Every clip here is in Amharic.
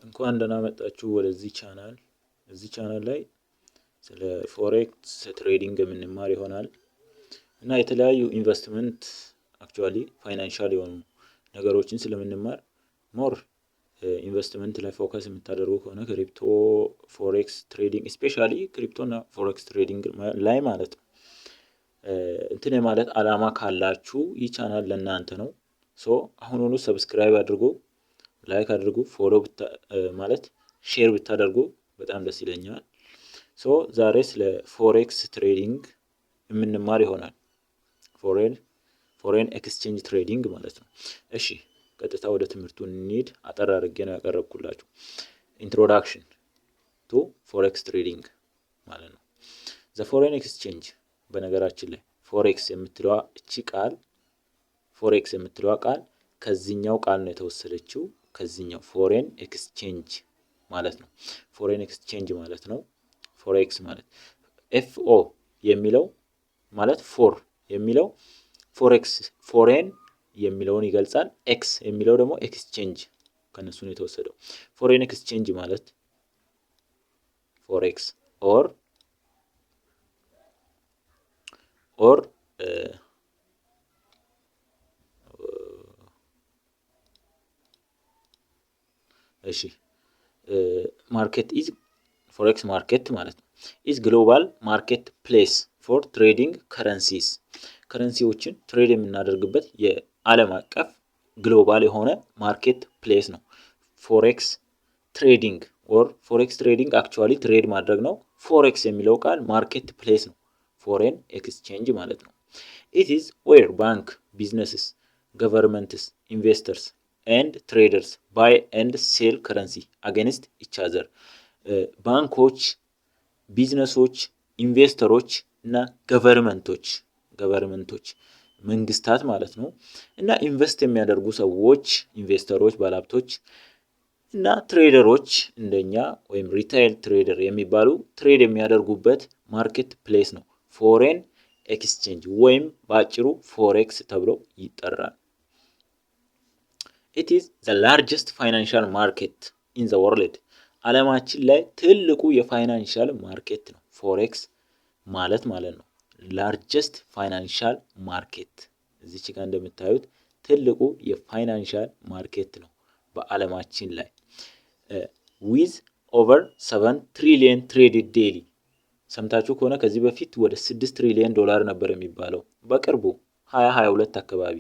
እንኳን ደህና መጣችሁ ወደዚህ ቻናል። እዚህ ቻናል ላይ ስለ forex trading የምንማር ይሆናል እና የተለያዩ investment፣ actually financial የሆኑ ነገሮችን ስለምንማር፣ more investment ላይ focus የምታደርጉ ከሆነ crypto፣ forex trading፣ especially crypto እና forex trading ላይ ማለት ነው፣ እንትን የማለት አላማ ካላችሁ ይህ ቻናል ለእናንተ ነው። So አሁኑኑ subscribe አድርጉ፣ like አድርጉ፣ follow ማለት share ብታደርጉ በጣም ደስ ይለኛል። So ዛሬ ስለ forex trading የምንማር ይሆናል። Foreign exchange trading ማለት ነው። እሺ፣ ቀጥታ ወደ ትምህርቱ እንሂድ። አጠር አድርጌ ነው ያቀረብኩላችሁ። Introduction to forex trading ማለት ነው። The foreign exchange፣ በነገራችን ላይ forex የምትለዋ እቺ ቃል፣ forex የምትለዋ ቃል ከዚህኛው ቃል ነው የተወሰደችው። ከዚህኛው foreign exchange ማለት ነው። Foreign exchange ማለት ነው። Forex ማለት FO የሚለው ማለት for የሚለው forex foreign የሚለውን ይገልጻል። X የሚለው ደግሞ exchange፣ ከነሱ ነው የተወሰደው። Foreign exchange ማለት forex or እሺ market is forex market ማለት ነው፣ is global market place for trading currencies። Currency ዎችን trade የምናደርግበት የዓለም አቀፍ global የሆነ market place ነው። Forex trading or forex trading actually trade ማድረግ ነው። Forex የሚለው ቃል market place ነው። Foreign exchange ማለት ነው። It is where bank, businesses, governments, investors and traders buy and sell currency against each other። ባንኮች፣ ቢዝነሶች፣ investor ኦች እና government ኦች መንግስታት ማለት ነው፣ እና invest የሚያደርጉ ሰዎች investor ኦች፣ ባለሀብቶች እና trader ኦች እንደኛ ወይም retail trader የሚባሉ trade የሚያደርጉበት market place ነው። Foreign exchange ወይም በአጭሩ forex ተብሎ ይጠራል። It is the largest financial market in the world። ዓለማችን ላይ ትልቁ የ financial market ነው forex ማለት ነው። Largest financial market፣ እዚች ጋር እንደምታዩት ትልቁ የ financial market ነው በዓለማችን ላይ፣ with over 7 trillion traded daily። ሰምታችሁ ከሆነ ከዚህ በፊት ወደ 6 ትሪሊየን ዶላር ነበር የሚባለው በቅርቡ 2022 አካባቢ።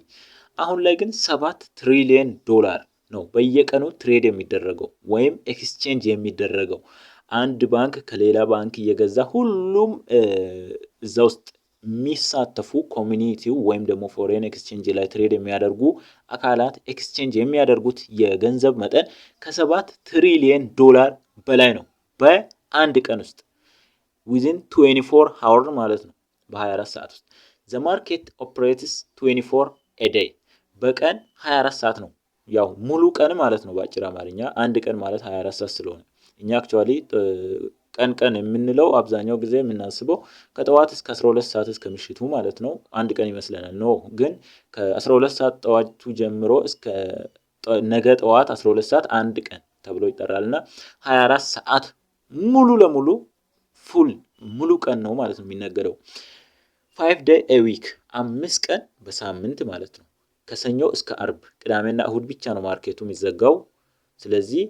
አሁን ላይ ግን 7 ትሪሊየን ዶላር ነው በየቀኑ trade የሚደረገው ወይም exchange የሚደረገው። አንድ ባንክ ከሌላ ባንክ እየገዛ፣ ሁሉም እዛ ውስጥ የሚሳተፉ community ው ወይም ደግሞ foreign exchange ላይ trade የሚያደርጉ አካላት exchange የሚያደርጉት የገንዘብ መጠን ከ7 ትሪሊየን ዶላር በላይ ነው በአንድ ቀን ውስጥ፣ within 24 hour ማለት ነው፣ በ24 ሰዓት ውስጥ። The market operates 24 a day፣ በቀን 24 ሰዓት ነው። ያው ሙሉ ቀን ማለት ነው በአጭር አማርኛ፣ አንድ ቀን ማለት 24 ሰዓት ስለሆነ። እኛ actually ቀን ቀን የምንለው አብዛኛው ጊዜ የምናስበው ከጠዋት እስከ 12 ሰዓት፣ እስከ ምሽቱ ማለት ነው፣ አንድ ቀን ይመስለናል። No፣ ግን ከ12 ሰዓት ጠዋቱ ጀምሮ እስከ ነገ ጠዋት 12 ሰዓት አንድ ቀን ተብሎ ይጠራል። እና 24 ሰዓት ሙሉ ለሙሉ full ሙሉ ቀን ነው ማለት ነው የሚነገደው። 5 day a week፣ 5 ቀን በሳምንት ማለት ነው። ከሰኞ እስከ አርብ፣ ቅዳሜና እሁድ ብቻ ነው market ኡ የሚዘጋው። ስለዚህ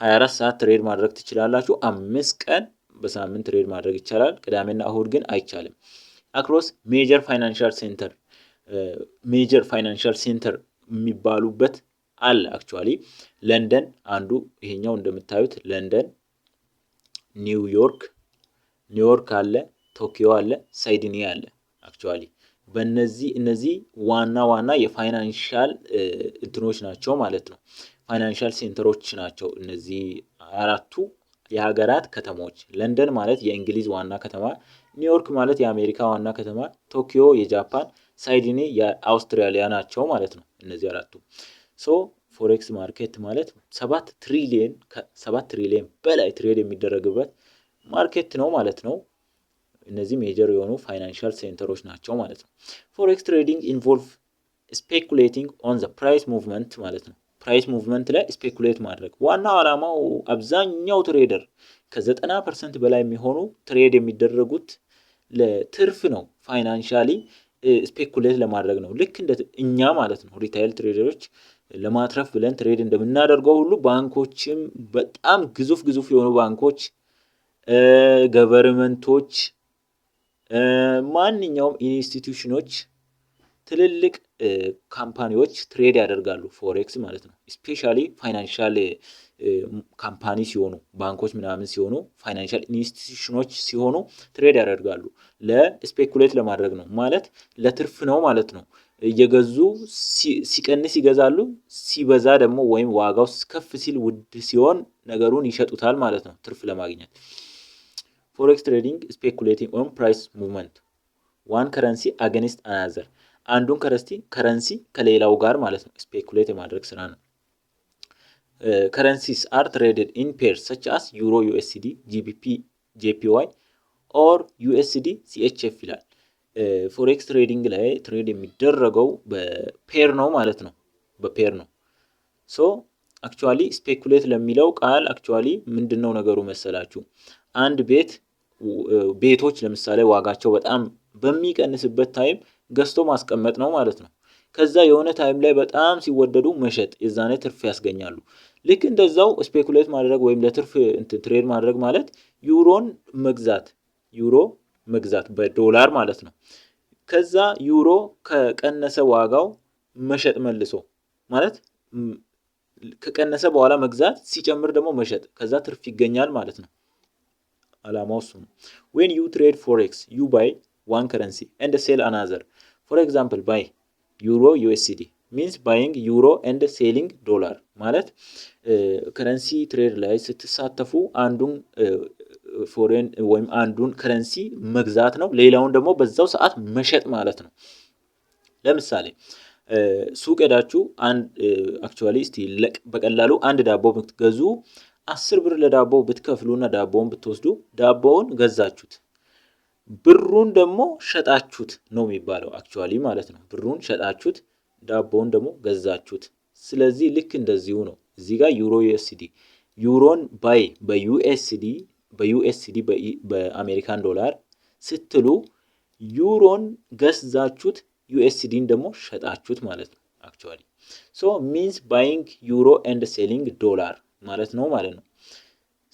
24 ሰዓት trade ማድረግ ትችላላችሁ። 5 ቀን በሳምንት trade ማድረግ ይቻላል። ቅዳሜና እሁድ ግን አይቻልም። Across major financial center፣ major financial center የሚባሉበት አለ። Actually ለንደን አንዱ፣ ይሄኛው እንደምታዩት ለንደን፣ ኒውዮርክ አለ፣ ቶኪዮ አለ፣ ሲድኒ አለ። Actually በእነዚህ እነዚህ ዋና ዋና የ financial እንትኖች ናቸው ማለት ነው። Financial center ኦች ናቸው እነዚህ አራቱ የሀገራት ከተሞች። ለንደን ማለት የእንግሊዝ ዋና ከተማ፣ ኒውዮርክ ማለት የአሜሪካ ዋና ከተማ፣ ቶኪዮ የጃፓን፣ ሲድኒ የአውስትራሊያ ናቸው ማለት ነው። እነዚህ አራቱ። So forex market ማለት 7 ትሪሊየን፣ ከ7 ትሪሊየን በላይ trade የሚደረግበት market ነው ማለት ነው። እነዚህ major የሆኑ financial center ኦች ናቸው ማለት ነው። Forex trading involve speculating on the price movement ማለት ነው። Price movement ላይ speculate ማድረግ ዋናው ዓላማው። አብዛኛው trader ከ90% በላይ የሚሆኑ trade የሚደረጉት ለትርፍ ነው። Financially speculate ለማድረግ ነው። ልክ እንደ እኛ ማለት ነው። Retail trader ኦች ለማትረፍ ብለን trade እንደምናደርገው ሁሉ ባንኮችም፣ በጣም ግዙፍ ግዙፍ የሆኑ ባንኮች፣ government ኦች፣ ማንኛውም institution ኦች፣ ትልልቅ company ዎች trade ያደርጋሉ forex ማለት ነው። Especially financial company ሲሆኑ፣ ባንኮች ምናምን ሲሆኑ፣ financial institution ኦች ሲሆኑ trade ያደርጋሉ። ለ speculate ለማድረግ ነው፣ ማለት ለትርፍ ነው ማለት ነው። እየገዙ ሲቀንስ ይገዛሉ፣ ሲበዛ ደግሞ ወይም ዋጋው ከፍ ሲል፣ ውድ ሲሆን ነገሩን ይሸጡታል ማለት ነው ትርፍ ለማግኘት። Forex trading speculating on price movement one currency against another፣ አንዱን currency ከሌላው ጋር ማለት ነው speculate የማድረግ ስራ ነው። Currencies are traded in pairs such as Euro USD፣ GBP JPY or USD CHF ይላል። Forex trading ላይ trade የሚደረገው በ pair ነው ማለት ነው። በ pair ነው። So actually speculate ለሚለው ቃል actually ምንድን ነው ነገሩ መሰላችሁ? አንድ ቤት፣ ቤቶች ለምሳሌ ዋጋቸው በጣም በሚቀንስበት time ገዝቶ ማስቀመጥ ነው ማለት ነው። ከዛ የሆነ time ላይ በጣም ሲወደዱ መሸጥ፣ የዛኔ ትርፍ ያስገኛሉ። ልክ እንደዛው speculate ማድረግ ወይም ለትርፍ trade ማድረግ ማለት ዩሮን መግዛት፣ ዩሮ መግዛት በዶላር ማለት ነው። ከዛ ዩሮ ከቀነሰ ዋጋው መሸጥ መልሶ፣ ማለት ከቀነሰ በኋላ መግዛት፣ ሲጨምር ደግሞ መሸጥ፣ ከዛ ትርፍ ይገኛል ማለት ነው። አላማው እሱ ነው። When you trade forex, you buy one currency and sell another. For example, buy Euro USD means buying euro and selling dollar። ማለት currency trade ላይ ስትሳተፉ አንዱን foreign ወይም አንዱን currency መግዛት ነው፣ ሌላውን ደግሞ በዛው ሰዓት መሸጥ ማለት ነው። ለምሳሌ ሱቅ ሄዳችሁ አንድ actually እስቲ በቀላሉ አንድ ዳቦ ብትገዙ፣ 10 ብር ለዳቦ ብትከፍሉና ዳቦውን ብትወስዱ፣ ዳቦውን ገዛችሁት፣ ብሩን ደግሞ ሸጣችሁት ነው የሚባለው actually ማለት ነው። ብሩን ሸጣችሁት፣ ዳቦውን ደግሞ ገዛችሁት። ስለዚህ ልክ እንደዚሁ ነው። እዚህ ጋር Euro USD፣ ዩሮን buy በ USD በአሜሪካን ዶላር ስትሉ ዩሮን ገዛችሁት፣ USD ን ደግሞ ሸጣችሁት ማለት ነው። Actually, so means buying euro and selling dollar ማለት ነው ማለት ነው።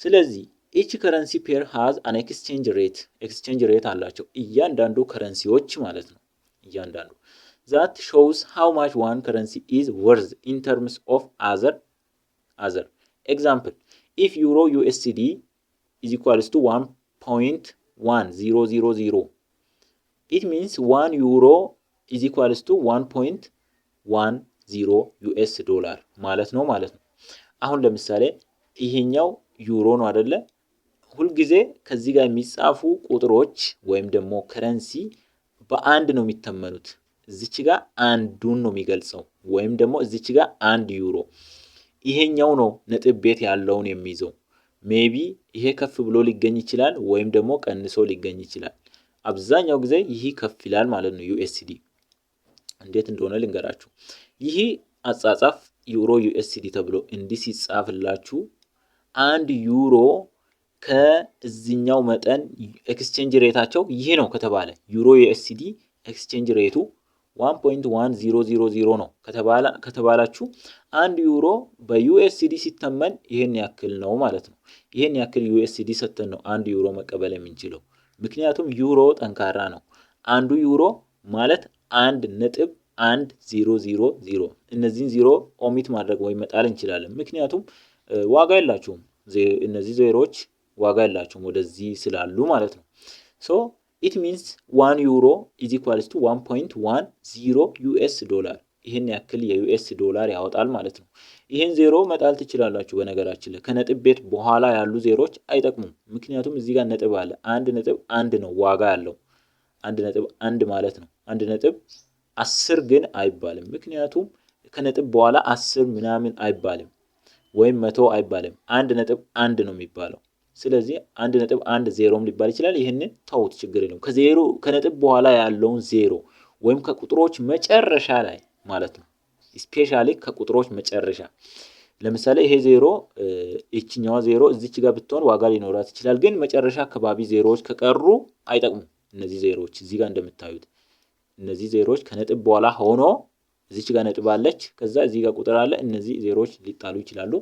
ስለዚህ each currency pair has an exchange rate፣ exchange rate አላቸው እያንዳንዱ currency ዎች ማለት ነው። እያንዳንዱ that shows how much one currency is worth in terms of other. Example, if Euro USD is equals to 1.1000, it means 1 euro is equals to 1.10 US dollar ማለት ነው ማለት ነው። አሁን ለምሳሌ ይሄኛው ዩሮ ነው አደለ? ሁልጊዜ ከዚህ ጋር የሚጻፉ ቁጥሮች ወይም ደግሞ currency በአንድ ነው የሚተመኑት። እዚች ጋር አንዱን ነው የሚገልጸው፣ ወይም ደግሞ እዚች ጋር 1 ዩሮ፣ ይሄኛው ነው ነጥብ ቤት ያለውን የሚይዘው። Maybe ይሄ ከፍ ብሎ ሊገኝ ይችላል ወይም ደግሞ ቀንሶ ሊገኝ ይችላል። አብዛኛው ጊዜ ይህ ከፍ ይላል ማለት ነው። USD እንዴት እንደሆነ ልንገራችሁ። ይህ አጻጻፍ Euro USD ተብሎ እንዲህ ሲጻፍላችሁ 1 ዩሮ ከዚኛው መጠን exchange rate ኣቸው ይህ ነው ከተባለ፣ Euro USD exchange rate ኡ 1.1000 ነው ከተባላችሁ፣ 1 ዩሮ በ USD ሲተመን ይህን ያክል ነው ማለት ነው። ይህን ያክል USD ሰጥተን ነው 1 ዩሮ መቀበል የምንችለው። ምክንያቱም ዩሮ ጠንካራ ነው። አንዱ ዩሮ ማለት 1.1000። እነዚህን ዚሮ ኦሚት ማድረግ ወይም መጣል እንችላለን። ምክንያቱም ዋጋ የላቸውም። እነዚህ ዜሮዎች ዋጋ የላቸውም ወደዚህ ስላሉ ማለት ነው። So it means 1 euro is equals to 1.10 US dollar። ይህን ያክል የ US ዶላር ያወጣል ማለት ነው። ይህን ዜሮ መጣል ትችላላችሁ። በነገራችን ላይ ከነጥብ ቤት በኋላ ያሉ ዜሮች አይጠቅሙም። ምክንያቱም እዚህ ጋር ነጥብ አለ። 1.1 ነው ዋጋ ያለው፣ 1.1 ማለት ነው። 1.10 ግን አይባልም። ምክንያቱም ከነጥብ በኋላ 10 ምናምን አይባልም ወይም 100 አይባልም። 1.1 ነው የሚባለው። ስለዚህ 1.10ም ሊባል ይችላል። ይህንን ተውት፣ ችግር የለውም። ከዜሮ ከነጥብ በኋላ ያለውን ዜሮ ወይም ከቁጥሮች መጨረሻ ላይ ማለት ነው። Especially ከቁጥሮች መጨረሻ። ለምሳሌ ይሄ ዜሮ፣ ይችኛዋ ዜሮ እዚች ጋር ብትሆን ዋጋ ሊኖራት ይችላል። ግን መጨረሻ አካባቢ ዜሮዎች ከቀሩ አይጠቅሙም። እነዚህ ዜሮዎች እዚህ ጋር እንደምታዩት እነዚህ ዜሮዎች ከነጥብ በኋላ ሆኖ እዚች ጋር ነጥብ አለች፣ ከዛ እዚህ ጋር ቁጥር አለ። እነዚህ ዜሮዎች ሊጣሉ ይችላሉ።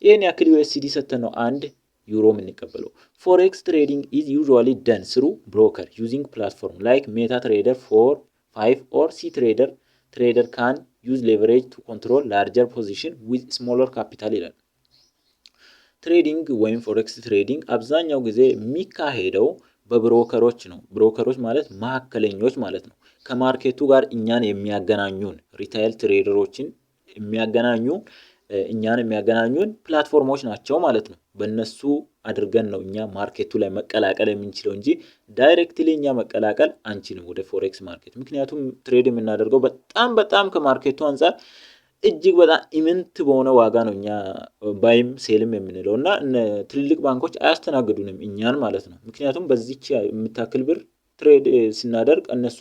ይህን ያክል USD ሰጥተን ነው 1 ዩሮ የምንቀበለው። Forex trading is usually done through broker using platform like MetaTrader 4, 5 or cTrader. Trader can use leverage to control larger position with smaller capital ይላል። Trading ወይም forex trading አብዛኛው ጊዜ የሚካሄደው በ broker ኦች ነው። Broker ኦች ማለት መካከለኞች ማለት ነው። ከ market ኡ ጋር እኛን የሚያገናኙን፣ retail trader ኦችን የሚያገናኙ፣ እኛን የሚያገናኙን platform ኦች ናቸው ማለት ነው። በእነሱ አድርገን ነው እኛ market ኡ ላይ መቀላቀል የምንችለው እንጂ directly እኛ መቀላቀል አንችልም ወደ forex market። ምክንያቱም trade የምናደርገው በጣም በጣም ከ market ኡ አንጻር እጅግ በጣም ኢምንት በሆነ ዋጋ ነው እኛ buy ም sell ም የምንለው እና ትልልቅ ባንኮች አያስተናግዱንም እኛን ማለት ነው። ምክንያቱም በዚች የምታክል ብር trade ስናደርግ እነሱ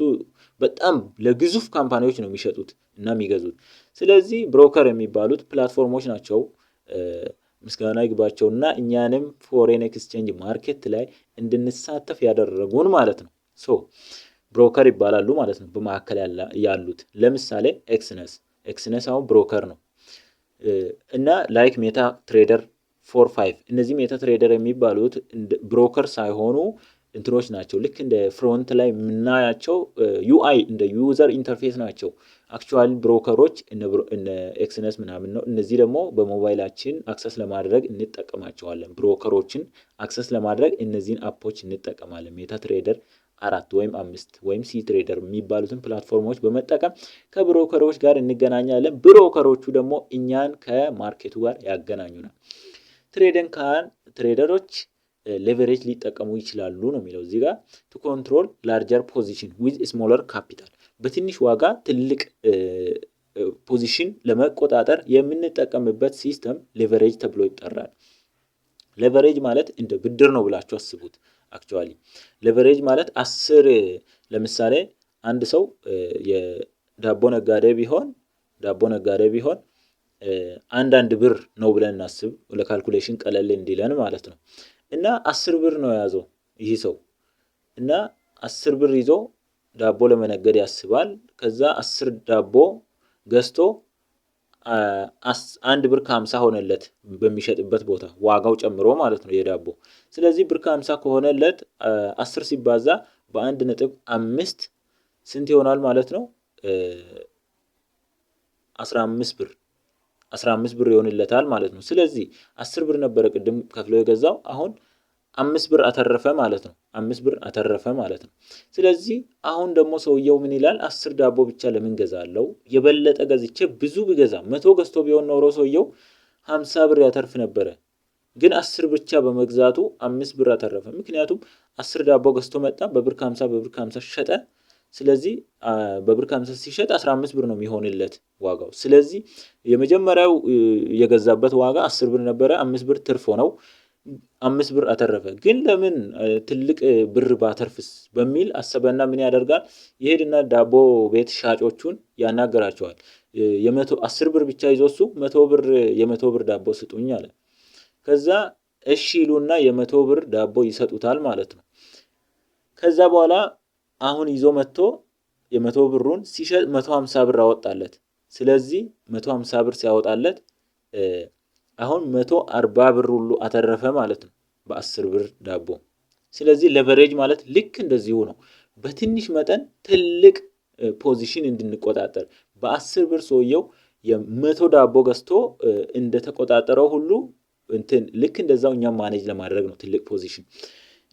በጣም ለግዙፍ company ዎች ነው የሚሸጡት እና የሚገዙት። ስለዚህ broker የሚባሉት platform ኦች ናቸው። ምስጋና ይግባቸው እና እኛንም foreign exchange market ላይ እንድንሳተፍ ያደረጉን ማለት ነው። So broker ይባላሉ ማለት ነው በመካከል ያሉት። ለምሳሌ Exness፣ Exness አሁን broker ነው እና like MetaTrader 4, 5፣ እነዚህ MetaTrader የሚባሉት broker ሳይሆኑ እንትኖች ናቸው። ልክ እንደ front ላይ የምናያቸው UI፣ እንደ user interface ናቸው። Actually broker ኦች እነ Exness ምናምን ነው። እነዚህ ደግሞ በሞባይላችን access ለማድረግ እንጠቀማቸዋለን። Broker ኦችን access ለማድረግ እነዚህን app ኦች እንጠቀማለን። MetaTrader 4 ወይም 5 ወይም cTrader የሚባሉትን platform ኦች በመጠቀም ከ broker ኦች ጋር እንገናኛለን። Broker ኦቹ ደግሞ እኛን ከ market ኡ ጋር ያገናኙናል። Trading can trader ኦች leverage ሊጠቀሙ ይችላሉ ነው የሚለው እዚህ ጋር፣ to control larger position with smaller capital። በትንሽ ዋጋ ትልቅ position ለመቆጣጠር የምንጠቀምበት system leverage ተብሎ ይጠራል። Leverage ማለት እንደ ብድር ነው ብላችሁ አስቡት። Actually leverage ማለት 10፣ ለምሳሌ አንድ ሰው የዳቦ ነጋዴ ቢሆን፣ አንዳንድ ብር ነው ብለን እናስብ፣ ለ calculation ቀለል እንዲለን ማለት ነው። እና 10 ብር ነው የያዘው ይህ ሰው እና 10 ብር ይዞ ዳቦ ለመነገድ ያስባል። ከዛ 10 ዳቦ ገዝቶ 1 ብር ከ50 ሆነለት በሚሸጥበት ቦታ ዋጋው ጨምሮ ማለት ነው የዳቦ። ስለዚህ ብር ከ50 ከሆነለት 10 ሲባዛ በ1.5 ስንት ይሆናል ማለት ነው? 15 ብር፣ 15 ብር ይሆንለታል ማለት ነው። ስለዚህ 10 ብር ነበረ ቅድም ከፍሎ የገዛው፣ አሁን 5 ብር አተረፈ ማለት ነው። 5 ብር አተረፈ ማለት ነው። ስለዚህ አሁን ደግሞ ሰውየው ምን ይላል? 10 ዳቦ ብቻ ለምን ገዛለው? የበለጠ ገዝቼ ብዙ ብገዛ፣ 100 ገዝቶ ቢሆን ኖሮ ሰውየው 50 ብር ያተርፍ ነበረ። ግን 10 ብቻ በመግዛቱ 5 ብር አተረፈ። ምክንያቱም 10 ዳቦ ገዝቶ መጣ፣ በብር ከ50 በብር ከ50 ሸጠ። ስለዚህ በብር ከ50 ሲሸጥ 15 ብር ነው የሚሆንለት ዋጋው። ስለዚህ የመጀመሪያው የገዛበት ዋጋ 10 ብር ነበረ፣ 5 ብር ትርፍ ሆነው 5 ብር አተረፈ። ግን ለምን ትልቅ ብር ባተርፍስ በሚል አሰበና ምን ያደርጋል? ይሄድና ዳቦ ቤት ሻጮቹን ያናግራቸዋል። የመቶ 10 ብር ብቻ ይዞ እሱ 100 ብር፣ የ100 ብር ዳቦ ስጡኝ አለ። ከዛ እሺ ይሉና የ100 ብር ዳቦ ይሰጡታል ማለት ነው። ከዛ በኋላ አሁን ይዞ መጥቶ የ100 ብሩን ሲሸጥ 150 ብር አወጣለት። ስለዚህ 150 ብር ሲያወጣለት አሁን 140 ብር ሁሉ አተረፈ ማለት ነው በ10 ብር ዳቦ። ስለዚህ leverage ማለት ልክ እንደዚሁ ነው። በትንሽ መጠን ትልቅ position እንድንቆጣጠር፣ በ10 ብር ሰውየው የ100 ዳቦ ገዝቶ እንደተቆጣጠረው ሁሉ እንትን ልክ እንደዛው እኛም manage ለማድረግ ነው ትልቅ position።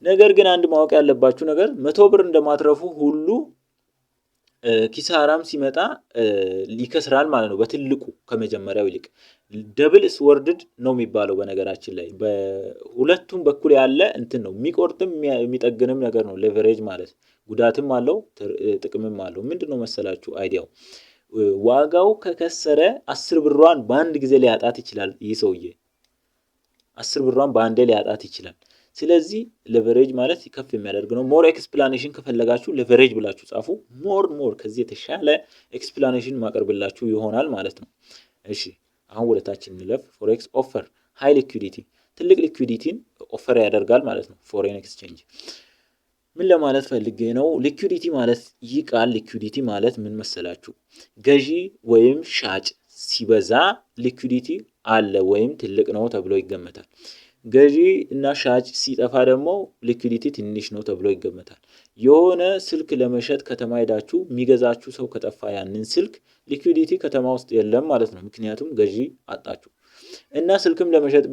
ነገር ግን አንድ ማወቅ ያለባችሁ ነገር 100 ብር እንደማትረፉ ሁሉ ኪሳራም ሲመጣ ይከስራል ማለት ነው። በትልቁ ከመጀመሪያው ይልቅ double sworded ነው የሚባለው። በነገራችን ላይ በሁለቱም በኩል ያለ እንትን ነው፣ የሚቆርጥም የሚጠግንም ነገር ነው። Leverage ማለት ጉዳትም አለው ጥቅምም አለው። ምንድነው መሰላችሁ idea ው? ዋጋው ከከሰረ 10 ብሯን በአንድ ጊዜ ሊያጣት ይችላል። ይህ ሰውዬ 10 ብሯን በአንዴ ሊያጣት ይችላል። ስለዚህ leverage ማለት ከፍ የሚያደርግ ነው። More explanation ከፈለጋችሁ leverage ብላችሁ ጻፉ። More ከዚህ የተሻለ explanation ማቀርብላችሁ ይሆናል ማለት ነው። እሺ፣ አሁን ወደ ታች እንለፍ። Forex offer high liquidity፣ ትልቅ liquidity ን offer ያደርጋል ማለት ነው። Foreign exchange ምን ለማለት ፈልጌ ነው? Liquidity ማለት፣ ይህ ቃል liquidity ማለት ምን መሰላችሁ? ገዢ ወይም ሻጭ ሲበዛ liquidity አለ ወይም ትልቅ ነው ተብሎ ይገመታል። ገዢ እና ሻጭ ሲጠፋ ደግሞ liquidity ትንሽ ነው ተብሎ ይገመታል። የሆነ ስልክ ለመሸጥ ከተማ ሄዳችሁ የሚገዛችሁ ሰው ከጠፋ ያንን ስልክ liquidity ከተማ ውስጥ የለም ማለት ነው። ምክንያቱም ገዢ አጣችሁ። እና ስልክም ለመሸጥ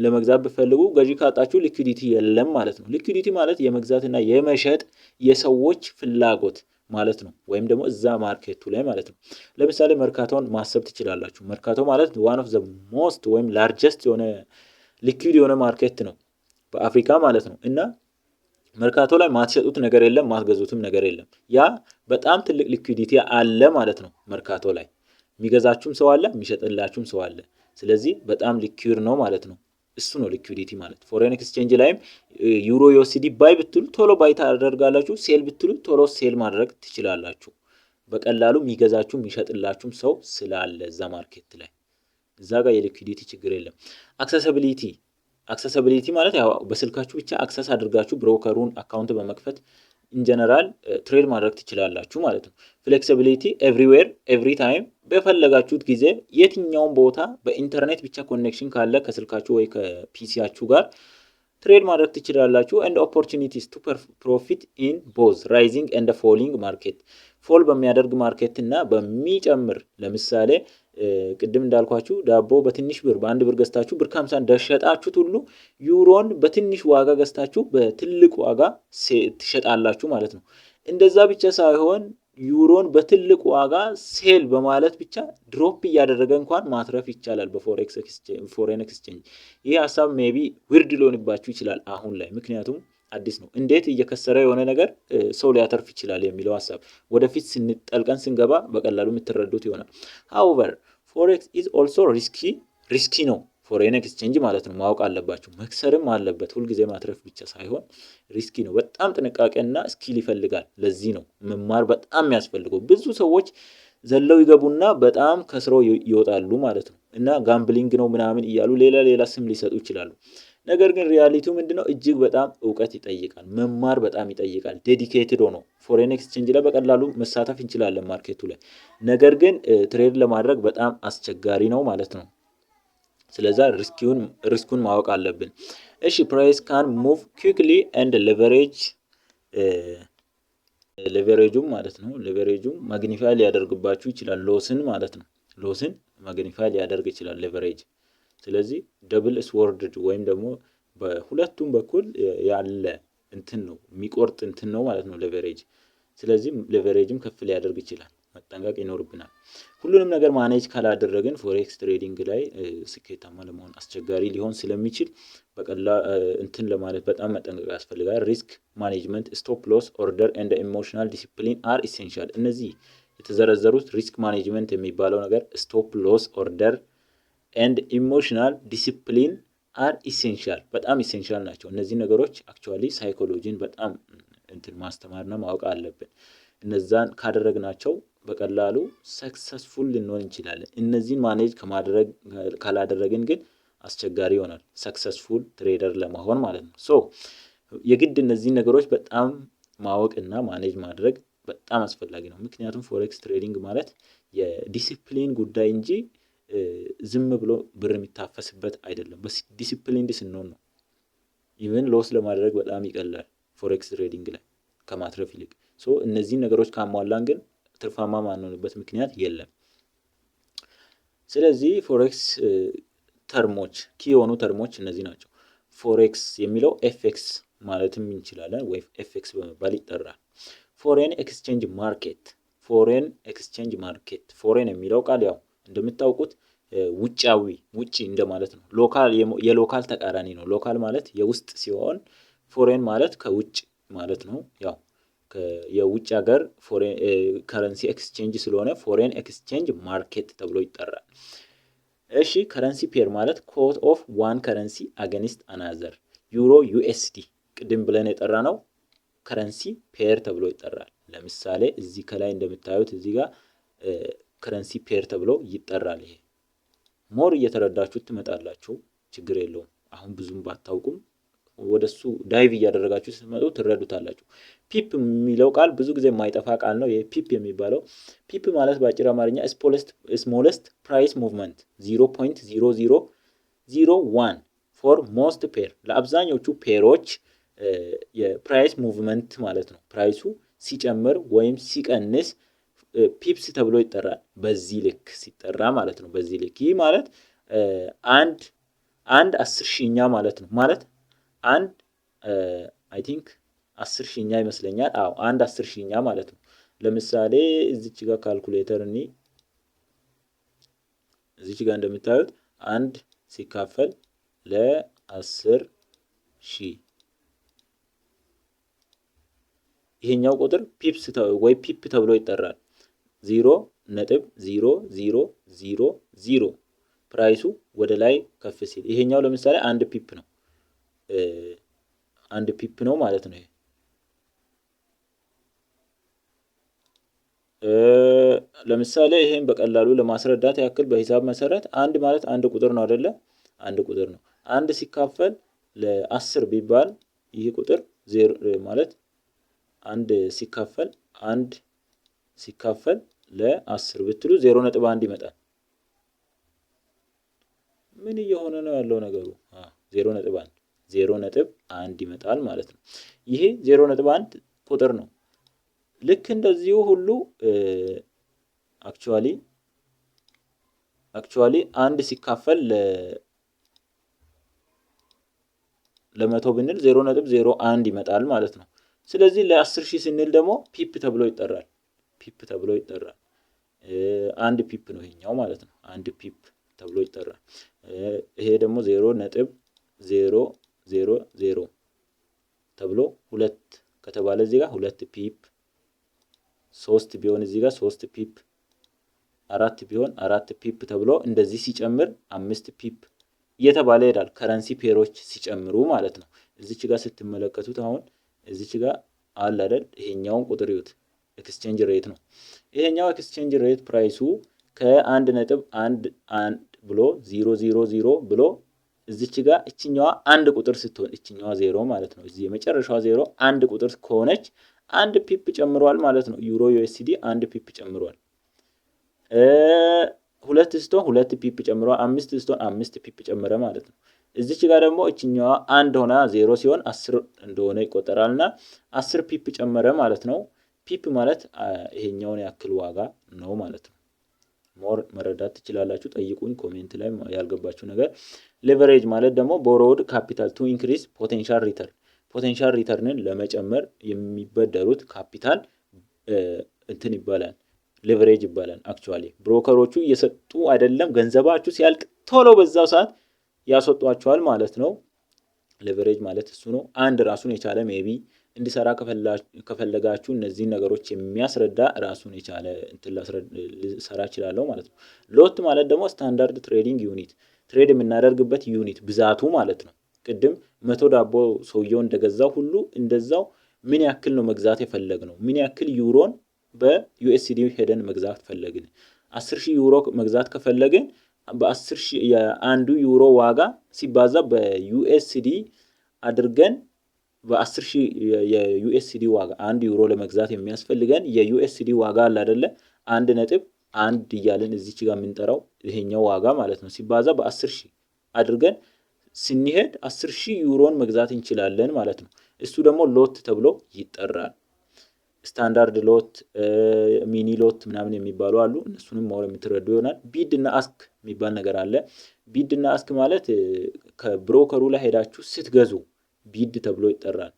ለመግዛት ብትፈልጉ ገዢ ካጣችሁ liquidity የለም ማለት ነው። Liquidity ማለት የመግዛትና የመሸጥ የሰዎች ፍላጎት ማለት ነው። ወይም ደግሞ እዛ market ኡ ላይ ማለት ነው። ለምሳሌ መርካቶን ማሰብ ትችላላችሁ። መርካቶ ማለት one of the most ወይም largest የሆነ liquid የሆነ market ነው በአፍሪካ ማለት ነው። እና መርካቶ ላይ ማትሸጡት ነገር የለም፣ ማትገዙትም ነገር የለም። ያ በጣም ትልቅ liquidity አለ ማለት ነው። መርካቶ ላይ የሚገዛችሁም ሰው አለ፣ የሚሸጥላችሁም ሰው አለ። ስለዚህ በጣም liquid ነው ማለት ነው። እሱ ነው liquidity ማለት። Foreign exchange ላይም Euro USD buy ብትሉ ቶሎ buy ታደርጋላችሁ፣ sell ብትሉ ቶሎ sell ማድረግ ትችላላችሁ። በቀላሉ የሚገዛችሁም የሚሸጥላችሁም ሰው ስላለ እዛ market ላይ፣ እዛ ጋር የ liquidity ችግር የለም። Accessibility ማለት ያው በስልካችሁ ብቻ access አድርጋችሁ broker ኡን account በመክፈት in general trade ማድረግ ትችላላችሁ ማለት ነው። Flexibility፣ everywhere, every time፣ በፈለጋችሁት ጊዜ የትኛውም ቦታ በኢንተርኔት ብቻ connection ካለ ከስልካችሁ ወይ ከ PC ያችሁ ጋር trade ማድረግ ትችላላችሁ። And opportunities to profit in both rising and falling market፣ fall በሚያደርግ market እና በሚጨምር። ለምሳሌ ቅድም እንዳልኳችሁ ዳቦ በትንሽ ብር፣ በ1 ብር ገዝታችሁ ብር ከ50 እንደሸጣችሁት ሁሉ ዩሮን በትንሽ ዋጋ ገዝታችሁ በትልቅ ዋጋ ትሸጣላችሁ ማለት ነው። እንደዛ ብቻ ሳይሆን ዩሮን በትልቅ ዋጋ sell በማለት ብቻ drop እያደረገ እንኳን ማትረፍ ይቻላል በ foreign exchange። ይህ ሀሳብ maybe weird ሊሆንባችሁ ይችላል አሁን ላይ፣ ምክንያቱም አዲስ ነው። እንዴት እየከሰረ የሆነ ነገር ሰው ሊያተርፍ ይችላል የሚለው ሀሳብ ወደፊት ስንጠልቀን ስንገባ በቀላሉ የምትረዱት ይሆናል። However, forex is also risky። Risky ነው foreign exchange ማለት ነው። ማወቅ አለባችሁ። መክሰርም አለበት። ሁልጊዜ ማትረፍ ብቻ ሳይሆን risky ነው። በጣም ጥንቃቄና skill ይፈልጋል። ለዚህ ነው መማር በጣም የሚያስፈልገው። ብዙ ሰዎች ዘለው ይገቡና በጣም ከስረው ይወጣሉ ማለት ነው። እና gambling ነው ምናምን እያሉ ሌላ ሌላ ስም ሊሰጡ ይችላሉ። ነገር ግን reality ው ምንድነው? እጅግ በጣም እውቀት ይጠይቃል። መማር በጣም ይጠይቃል። Dedicated ሆኖ foreign exchange ላይ በቀላሉ መሳተፍ እንችላለን market ኡ ላይ። ነገር ግን trade ለማድረግ በጣም አስቸጋሪ ነው ማለት ነው። ስለዛ risk ኡን ማወቅ አለብን። እሺ፣ price can move quickly and leverage ኡም ማለት ነው። Leverage ኡም magnify ሊያደርግባችሁ ይችላል loss ን ማለት ነው። Loss ን magnify ሊያደርግ ይችላል leverage። ስለዚህ double sword ወይም ደግሞ በሁለቱም በኩል ያለ እንትን ነው፣ የሚቆርጥ እንትን ነው ማለት ነው leverage። ስለዚህ leverage ም ከፍ ሊያደርግ ይችላል። መጠንቀቅ ይኖርብናል። ሁሉንም ነገር manage ካላደረግን forex trading ላይ ስኬታማ ለመሆን አስቸጋሪ ሊሆን ስለሚችል በቀላ እንትን ለማለት በጣም መጠንቀቅ ያስፈልጋል። Risk management፣ stop loss order and emotional discipline are essential። እነዚህ የተዘረዘሩት risk management የሚባለው ነገር፣ stop loss order and emotional discipline are essential፣ በጣም essential ናቸው። እነዚህ ነገሮች actually psychology ን በጣም እንትን ማስተማርና ማወቅ አለብን። እነዛን ካደረግናቸው በቀላሉ successful ልንሆን እንችላለን። እነዚህን manage ከማድረግ ካላደረግን ግን አስቸጋሪ ይሆናል successful trader ለመሆን ማለት ነው። So የግድ እነዚህን ነገሮች በጣም ማወቅ እና manage ማድረግ በጣም አስፈላጊ ነው። ምክንያቱም forex trading ማለት የዲሲፕሊን ጉዳይ እንጂ ዝም ብሎ ብር የሚታፈስበት አይደለም። በዲሲፕሊን ስንሆን ነው even loss ለማድረግ በጣም ይቀላል forex trading ላይ ከማትረፍ ይልቅ። So እነዚህን ነገሮች ካሟላን ግን ትርፋማ ማንሆንበት ምክንያት የለም። ስለዚህ forex term ኦች፣ key የሆኑ term ኦች እነዚህ ናቸው። Forex የሚለው FX ማለትም እንችላለን ወይ FX በመባል ይጠራል። Foreign exchange market፣ foreign exchange market፣ foreign የሚለው ቃል ያው እንደምታውቁት ውጫዊ፣ ውጪ እንደማለት ነው። Local የ local ተቃራኒ ነው። Local ማለት የውስጥ ሲሆን foreign ማለት ከውጭ ማለት ነው። ያው የውጭ ሀገር currency exchange ስለሆነ foreign exchange market ተብሎ ይጠራል። እሺ፣ currency pair ማለት quote of one currency against another። Euro USD ቅድም ብለን የጠራነው currency pair ተብሎ ይጠራል። ለምሳሌ እዚህ ከላይ እንደምታዩት እዚህ ጋር currency pair ተብሎ ይጠራል። ይሄ more እየተረዳችሁት ትመጣላችሁ። ችግር የለውም። አሁን ብዙም ባታውቁም ወደሱ dive እያደረጋችሁ ስትመጡ ትረዱታላችሁ። Pip የሚለው ቃል ብዙ ጊዜ የማይጠፋ ቃል ነው። ይሄ pip የሚባለው፣ pip ማለት በአጭር አማርኛ smallest price movement 0.0001 for most pair፣ ለአብዛኞቹ pair ኦች የ price movement ማለት ነው። Price ኡ ሲጨምር ወይም ሲቀንስ pips ተብሎ ይጠራል። በዚህ ልክ ሲጠራ ማለት ነው። በዚህ ልክ ይህ ማለት አንድ አስር ሺኛ ማለት ነው። ማለት አንድ I think 10,000ኛ ይመስለኛል። አዎ፣ አንድ አስር ሺኛ ማለት ነው። ለምሳሌ እዚች ጋር ካልኩሌተር እኒ እዚች ጋር እንደምታዩት አንድ ሲካፈል ለ10,000፣ ይሄኛው ቁጥር pips ወይ pip ተብሎ ይጠራል። 0.0000 price ኡ ወደ ላይ ከፍ ሲል ይሄኛው ለምሳሌ አንድ pip ነው። አንድ pip ነው ማለት ነው። ይሄ ለምሳሌ ይሄን በቀላሉ ለማስረዳት ያክል በሂሳብ መሰረት አንድ ማለት አንድ ቁጥር ነው አይደለ? አንድ ቁጥር ነው። አንድ ሲካፈል ለ10 ቢባል ይህ ቁጥር ዜሮ ማለት አንድ ሲካፈል ለ10 ብትሉ 0.1 ይመጣል። ምን እየሆነ ነው ያለው ነገሩ? 0.1፣ 0.1 ይመጣል ማለት ነው። ይሄ 0.1 ቁጥር ነው። ልክ እንደዚሁ ሁሉ actually አንድ ሲካፈል ለ100 ብንል 0.01 ይመጣል ማለት ነው። ስለዚህ ለ10,000 ስንል ደግሞ pip ተብሎ ይጠራል። Pip ተብሎ ይጠራል። አንድ pip ነው ይሄኛው ማለት ነው። አንድ pip ተብሎ ይጠራል። ይሄ ደግሞ 0.000 ተብሎ ሁለት ከተባለ እዚህ ጋር ሁለት pip፣ ሶስት ቢሆን እዚህ ጋር ሶስት pip፣ አራት ቢሆን አራት pip ተብሎ እንደዚህ ሲጨምር አምስት pip እየተባለ ይሄዳል። Currency pair ኦች ሲጨምሩ ማለት ነው። እዚች ጋር ስትመለከቱት አሁን እዚች ጋር አለ አይደል? ይሄኛውን ቁጥር ይዩት። Exchange rate ነው። ይሄኛው exchange rate price ኡ ከ1.11 ብሎ 000 ብሎ እዚች ጋር እችኛዋ አንድ ቁጥር ስትሆን፣ እችኛዋ ዜሮ ማለት ነው። እዚህ የመጨረሻዋ ዜሮ አንድ ቁጥር ከሆነች አንድ pip ጨምሯል ማለት ነው። Euro USD አንድ pip ጨምሯል። ሁለት ስትሆን ሁለት pip ጨምሯል። አምስት ስትሆን አምስት pip ጨመረ ማለት ነው። እዚች ጋር ደግሞ እችኛዋ አንድ ሆና ዜሮ ሲሆን 10 እንደሆነ ይቆጠራል እና 10 pip ጨመረ ማለት ነው። Pip ማለት ይሄኛውን ያክል ዋጋ ነው ማለት ነው። More መረዳት ትችላላችሁ። ጠይቁኝ comment ላይ ያልገባችሁ ነገር። Leverage ማለት ደግሞ borrowed capital to increase potential return፣ potential return ን ለመጨመር የሚበደሩት ካፒታል እንትን ይባላል፣ leverage ይባላል። Actually broker ኦቹ እየሰጡ አይደለም፣ ገንዘባችሁ ሲያልቅ ቶሎ በዛው ሰዓት ያስወጧቸዋል ማለት ነው። Leverage ማለት እሱ ነው። አንድ ራሱን የቻለ maybe እንዲሰራ ከፈለጋችሁ እነዚህን ነገሮች የሚያስረዳ ራሱን የቻለ እንትን ልሰራ እችላለሁ ማለት ነው። Lot ማለት ደግሞ standard trading unit፣ trade የምናደርግበት unit ብዛቱ ማለት ነው። ቅድም 100 ዳቦ ሰውየው እንደገዛው ሁሉ እንደዛው ምን ያክል ነው መግዛት የፈለግነው? ምን ያክል ዩሮን በ USD ሄደን መግዛት ፈለግን? 10,000 ዩሮ መግዛት ከፈለግን በ10,000 የአንዱ ዩሮ ዋጋ ሲባዛ በ USD አድርገን በ10,000 የ USD ዋጋ አንድ ዩሮ ለመግዛት የሚያስፈልገን የ USD ዋጋ አለ አይደለ? 1.1 እያልን እዚች ጋር የምንጠራው ይሄኛው ዋጋ ማለት ነው። ሲባዛ በ10,000 አድርገን ስንሄድ 10,000 ዩሮን መግዛት እንችላለን ማለት ነው። እሱ ደግሞ lot ተብሎ ይጠራል። Standard lot፣ mini lot ምናምን የሚባሉ አሉ። እነሱንም more የምትረዱ ይሆናል። Bid እና ask የሚባል ነገር አለ። Bid እና ask ማለት ከ broker ኡ ላይ ሄዳችሁ ስትገዙ bid ተብሎ ይጠራል።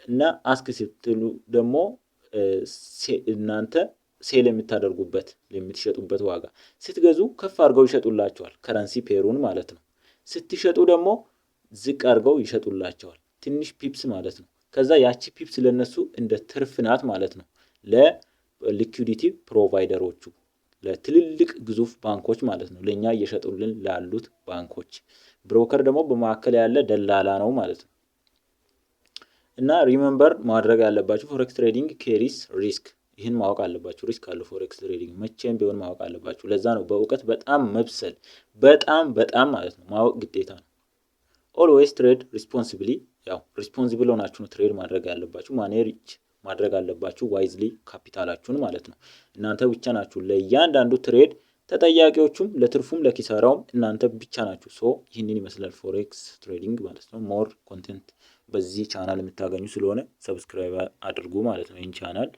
እና ask ስትሉ ደግሞ እናንተ sell የምታደርጉበት፣ የምትሸጡበት ዋጋ። ስትገዙ ከፍ አድርገው ይሸጡላችኋል፣ currency pair ኡን ማለት ነው። ስትሸጡ ደግሞ ዝቅ አድርገው ይሸጡላችኋል፣ ትንሽ pips ማለት ነው። ከዛ ያቺ pips ለነሱ እንደ ትርፍ ናት ማለት ነው፣ ለ liquidity provider ኦቹ። ለትልልቅ ግዙፍ ባንኮች ማለት ነው፣ ለእኛ እየሸጡልን ላሉት ባንኮች። Broker ደግሞ በመካከል ያለ ደላላ ነው ማለት ነው። እና remember ማድረግ ያለባችሁ forex trading carries risk። ይህን ማወቅ አለባችሁ። Risk አለው forex trading፣ መቼም ቢሆን ማወቅ አለባችሁ። ለዛ ነው በእውቀት በጣም መብሰል፣ በጣም በጣም ማለት ነው፣ ማወቅ ግዴታ ነው። Always trade responsibly። ያው responsible ሆናችሁ ነው trade ማድረግ ያለባችሁ። Manage ማድረግ አለባችሁ wisely ካፒታላችሁን ማለት ነው። እናንተ ብቻ ናችሁ ለእያንዳንዱ trade ተጠያቂዎቹም፣ ለትርፉም ለኪሳራውም እናንተ ብቻ ናችሁ። So ይህንን ይመስላል forex trading ማለት ነው። More content በዚህ ቻናል የምታገኙ ስለሆነ subscribe አድርጉ ማለት ነው ይህን ቻናል።